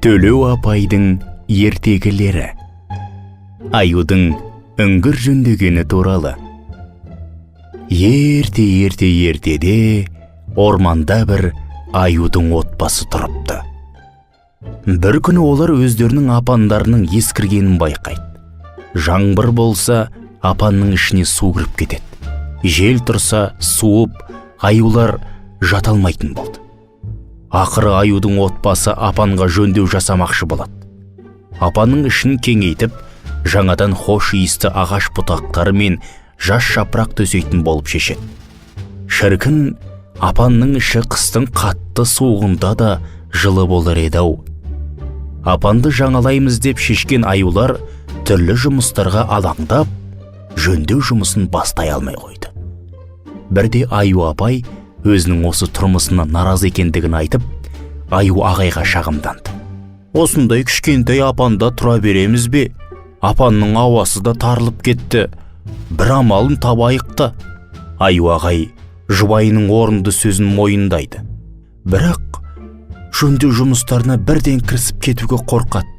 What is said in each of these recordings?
Төлеу апайдың ертегілері. Аюдың үңгір жөндегені туралы. Ерте, ерте, ертеде орманда бір аюдың отбасы тұрыпты. Бір күні олар өздерінің апандарының ескіргенін байқайды. Жаңбыр болса, апанның ішіне су кіріп кетеді. Жел тұрса, суып, аюлар жата алмайтын болды. Ақыры аюдың отбасы апанға жөндеу жасамақшы болады. Апанның ішін кеңейтіп, жаңадан хош иісті ағаш бұтақтары мен жас жапырақ төсейтін болып шешеді. Шіркін, апанның іші қыстың қатты суығында да жылы болар еді-ау. Апанды жаңалаймыз деп шешкен аюлар түрлі жұмыстарға алаңдап, жөндеу жұмысын бастай алмай қойды. Бірде аю апай өзінің осы тұрмысына наразы екендігін айтып, аю ағайға шағымданды. Осындай кішкентай апанда тұра береміз бе? Апанның ауасы да тарылып кетті. Бір амалын табайық та. Аю ағай жұбайының орынды сөзін мойындайды. Бірақ жөндеу жұмыстарына бірден кірісіп кетуге қорқады.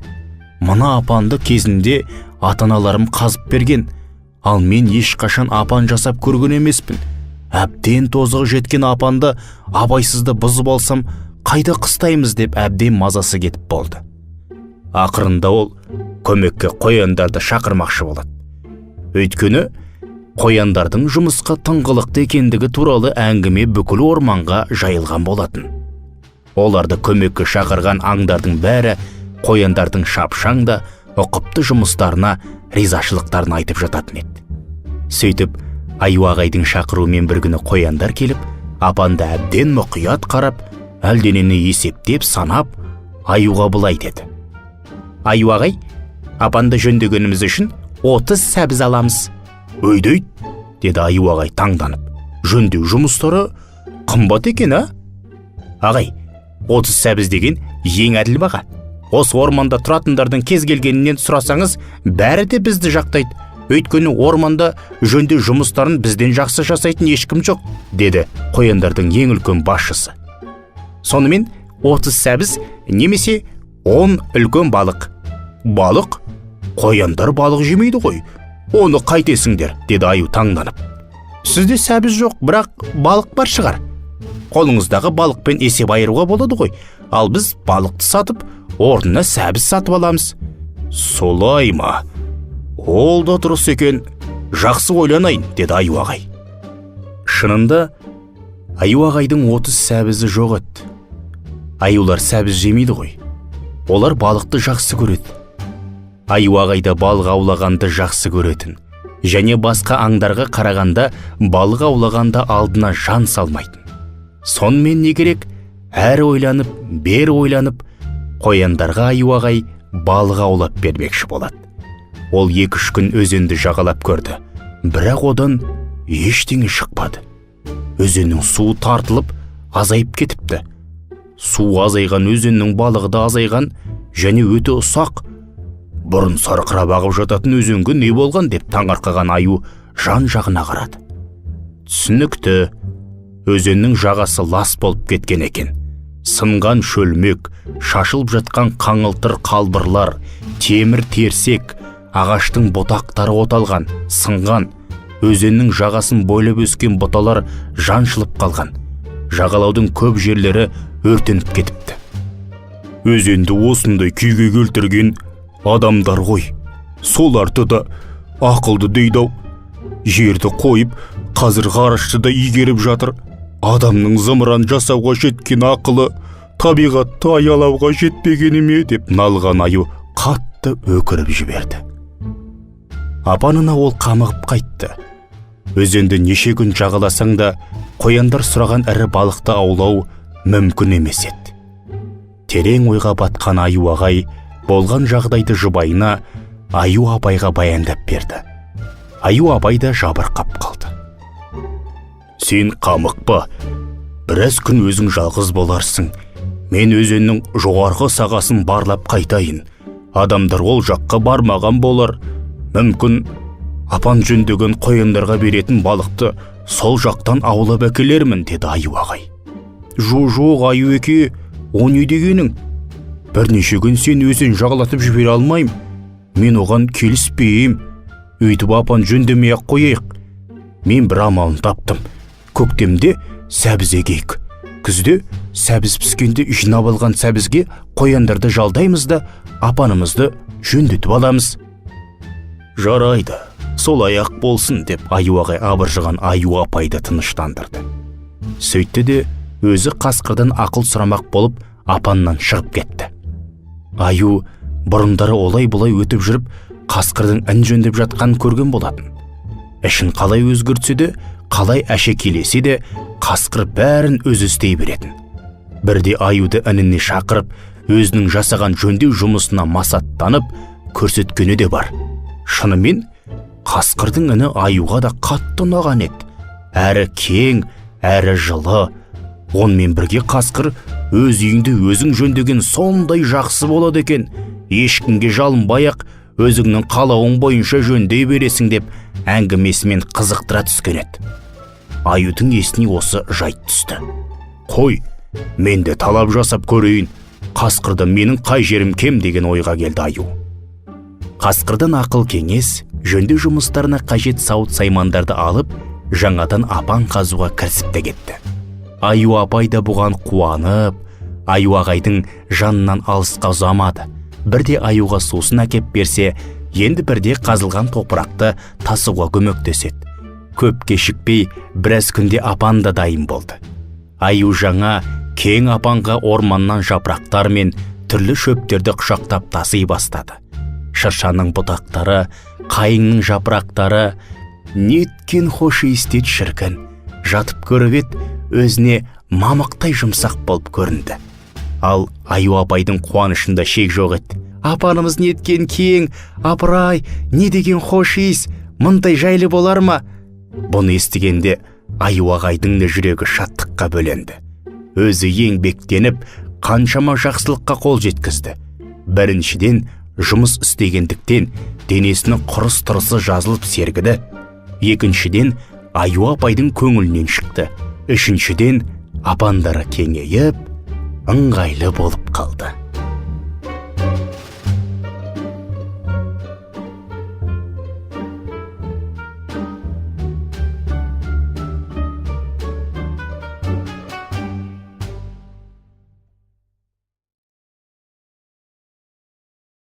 Мына апанды кезінде ата-аналарым қазып берген, ал мен ешқашан апан жасап көрген емеспін. Әбден тозығы жеткен апанды абайсызда бұзып алсам, қайда қыстаймыз деп әбден мазасы кетіп болды. Ақырында ол көмекке қояндарды шақырмақшы болады. Өйткені қояндардың жұмысқа тыңғылықты екендігі туралы әңгіме бүкіл орманға жайылған болатын. Оларды көмекке шақырған аңдардың бәрі қояндардың шапшаң да ұқыпты жұмыстарына ризашылықтарын айтып жататын еді. Сөйтіп, аю ағайдың шақыруымен бір күні қояндар келіп, апанды әбден мұқият қарап, әлденені есептеп санап, аюға былай деді. Аю ағай, апанды жөндегеніміз үшін 30 сәбіз аламыз. Өйдейт, деді аю ағай таңданып. Жөндеу жұмыстары қымбат екен, а? Ағай, 30 сәбіз деген ең әділ баға. Осы орманда тұратындардың кез келгенінен сұрасаңыз, бәрі де бізді жақтайды. Өйткені орманда жөндеу жұмыстарын бізден жақсы жасайтын ешкім жоқ, деді қояндардың ең үлкен басшысы. Сонымен 30 сәбіз немесе 10 үлкен балық. Балық? Қояндар балық жемейді ғой. Оны қайтесіңдер, деді аю таңданып. Сізде сәбіз жоқ, бірақ балық бар шығар. Қолыңыздағы балықпен есеп айыруға болады ғой. Ал біз балықты сатып, орнына сәбіз сатып аламыз. Солай ма? Ол да дұрыс екен. Жақсы ойланайын, деді аю ағай. Шынында, аю ағайдың 30 сәбізі жоқ еді. Аюлар сәбіз жемейді ғой. Олар балықты жақсы көреді. Аю ағай да балық аулағанды жақсы көретін. Және басқа аңдарға қарағанда балық аулағанда алдына жан салмайтын. Сонымен не керек, әрі ойланып, бері ойланып, қояндарға аю ағай балық аулап бермекші болады. Ол 2-3 күн өзенді жағалап көрді, бірақ одан ештеңе шықпады. Өзеннің суы тартылып, азайып кетіпті. Су азайған, өзеннің балығы да азайған және өте ұсақ. Бұрын сарқырап ағып жататын өзенге не болған деп таңырқаған аю жан жағына қарады. Түсінікті, өзеннің жағасы лас болып кеткен екен. Сынған шөлмек, шашылып жатқан қаңылтыр қалбырлар, темір терсек, ағаштың бұтақтары оталған, сынған, өзеннің жағасын бойлап өскен бұталар жаншылып қалған. Жағалаудың көп жерлері өртеніп кетіпті. Өзенді осындай күйге келтірген адамдар ғой. Соларды да ақылды дейді ау. Жерді қойып, қазір ғарышты да игеріп жатыр. Адамның зымыран жасауға жеткен ақылы табиғатты аялауға жетпегені ме деп налыған аю қатты өкіріп жіберді. Апанына ол қамығып қайтты. Өзенді неше күн жағаласаң да, қояндар сұраған ірі балықты аулау мүмкін емес еді. Терең ойға батқан аю ағай болған жағдайды жұбайына, аю апайға баяндап берді. Аю апай да жабырқап қалды. Сен қамықпа, біраз күн өзің жалғыз боларсың. Мен өзеннің жоғарғы сағасын барлап қайтайын. Адамдар ол жаққа бармаған болар. Мүмкін, апан жөндеген қояндарға беретін балықты сол жақтан аулап әкелермін, деді аю ағай. Жо, жоқ, аю еке, о не дегенің? Бірнеше күн сен өзен жағалатып жібере алмаймын. Мен оған келіспеймін. Өйтіп апан жөндемей-ақ қояйық. Мен бір амалын таптым. Көктемде сәбіз егейік. Күзде сәбіз піскенде жинап алған сәбізге қояндарды жалдаймыз да, апанымызды жөндетіп аламыз. Жарайды, солай ақ болсын, деп Аю ағай абыржыған Аю апайды тыныштандырды. Сөйтті де, өзі қасқырдан ақыл сұрамақ болып, апаннан шығып кетті. Аю бұрындары олай-бұлай өтіп жүріп, қасқырдың ін жөндеп жатқанын көрген болатын. Ішін қалай өзгертсе де, қалай әшекейлесе де, қасқыр бәрін өзі істей беретін. Бірде аюды ініне шақырып, өзінің жасаған жөндеу жұмысына масаттанып көрсеткені де бар. Шынымен, қасқырдың іні аюға да қатты ұнаған еді. Әрі кең, әрі жылы. Онымен бірге қасқыр өз үйіңді өзің жөндеген сондай жақсы болады екен, ешкімге жалынбай ақ өзіңнің қалауың бойынша жөндей бересің деп әңгімесімен қызықтыра түскен еді. Аюдың есіне осы жайт түсті. Қой, мен де талап жасап көрейін, қасқырда менің қай жерім кем деген ойға келді аю. Қасқырдан ақыл кеңес, жөндеу жұмыстарына қажет сауыт саймандарды алып, жаңадан апан қазуға кірісіп те кетті. Аю апай да бұған қуанып, Аю ағайдың жанынан алысқа ұзамады. Бірде аюға сусын әкеп берсе, енді бірде қазылған топырақты тасуға көмектеседі. Көп кешікпей, біраз күнде апан да дайын болды. Аю жаңа кең апанға орманнан жапырақтар мен түрлі шөптерді құшақтап таси бастады. Шыршаның бұтақтары, қайыңның жапырақтары неткен хош иісті еді шіркін! Жатып көріп еді, өзіне мамықтай жұмсақ болып көрінді. Ал Аю апайдың қуанышында шек жоқ еді. Апанымыз неткен кең, апырай, не деген хош иіс, мұндай жайлы болар ма? Бұны естігенде Аю ағайдың да жүрегі шаттыққа бөленді. Өзі еңбектеніп, қаншама жақсылыққа қол жеткізді. Біріншіден, жұмыс істегендіктен денесінің құрыс тырысы жазылып сергіді. Екіншіден, Аю апайдың көңілінен шықты. Үшіншіден, апандары кеңейіп, ыңғайлы болып қалды.